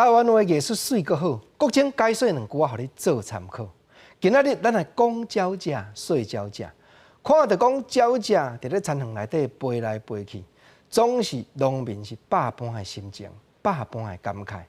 台灣話藝術媠閣好，國清解說兩句仔，予你做參考。今仔日咱來講鳥隻，說鳥隻，看著講鳥隻佇咧田園內底飛來飛去，總是農民是百般的心情，百般的感慨。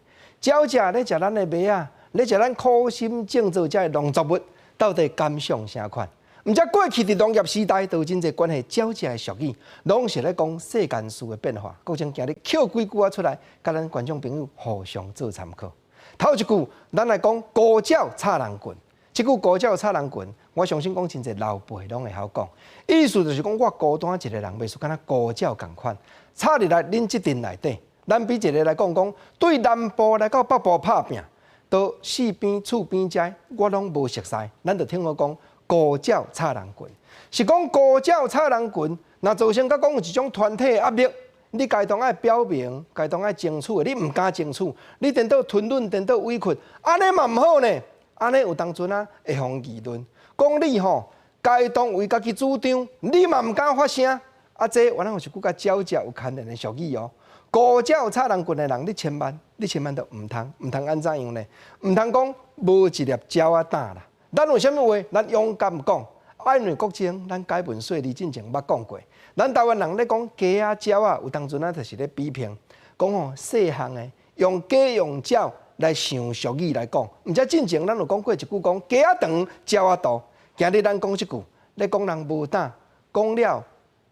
鳥隻咧食咱的麥仔，咧食咱苦心種做這个農作物，到底感想啥款？毋知過去佇農業時代，都有真濟關係鳥隻的俗語，攏是咧講世間事的變化。國清今日抾幾句仔出來，共咱觀眾朋友互相做參考。頭一句，咱來講孤鳥插人群。這句孤鳥插人群，我相信講真濟老輩攏會曉講。意思就是講，我孤單一個人，袂輸敢若孤鳥仝款，插入來恁這陣內底。咱比一個來講講，對南部來到北部拍拚，到四邊厝邊遮，我攏無熟似。咱就聽我講。孤鳥插人群，是講孤鳥插人群，若造成佮講有一種團體的壓力，你該當愛表明，該當愛爭取的，你毋敢爭取，你顛倒吞忍，顛倒委屈，按呢嘛毋好呢。按呢有當陣啊會予議論，講你吼該當為家己主張，你嘛毋敢發聲。啊，這原來有一句佮鳥隻有牽連的俗語哦。孤鳥插人群的人，你千萬，你千萬都毋通，毋通按怎樣呢？毋通講無一粒鳥仔膽啦。咱有啥物話，咱勇敢講。啊，因為國清，咱解文說理進前捌講過。咱台灣人咧講雞仔鳥仔，有當陣啊，就是咧比評，講吼細項的，用雞用鳥來想俗語來講。毋知進前咱有講過一句講雞仔長，鳥仔肚。今日咱講這句，咧講人無膽，講了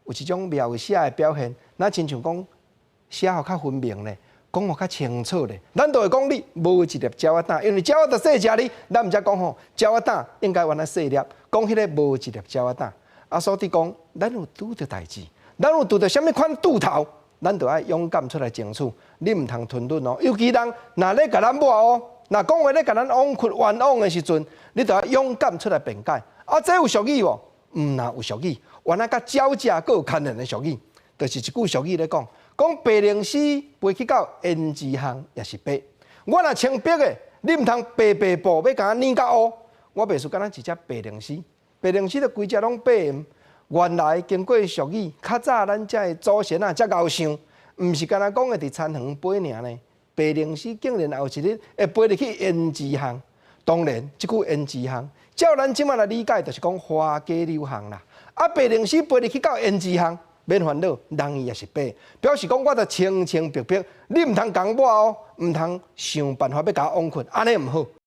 有一種描寫的表現，若親像講寫予較分明咧。講予較清楚咧，咱就會講你無一粒鳥仔膽，因為鳥仔就細隻哩，咱毋才講吼鳥仔膽應該原來細粒，講彼个無一粒鳥仔膽。啊，所以講，咱有拄著代誌，咱有拄著啥物款拄頭，咱就愛勇敢出來爭取，你毋通吞忍哦。尤其人若咧共咱抹烏，若講話咧共咱枉屈冤枉的時陣，你就愛勇敢出來辯解。啊，這有俗語無？毋若有俗語，原來佮鳥隻閣有牽連的俗語，就是一句俗語咧講。講白龍絲飛去到胭脂巷也是白。我若穿白的，你毋通白白布欲共我染甲烏。我袂輸敢若一隻白龍絲，白龍絲就規隻攏白。原來經過俗語，較早咱遮的祖先啊，才𠢕想，毋是干焦講的佇田園飛爾呢。白龍絲竟然後一日會飛入去胭脂巷。當然，這句胭脂巷，照咱這馬來理解，就是講花街柳巷啦。啊，白龍絲飛入去到胭脂巷。免煩惱，人伊也是白，表示講我就清清白白，你毋通共我哦，毋通想辦法欲共我枉困，按呢毋好。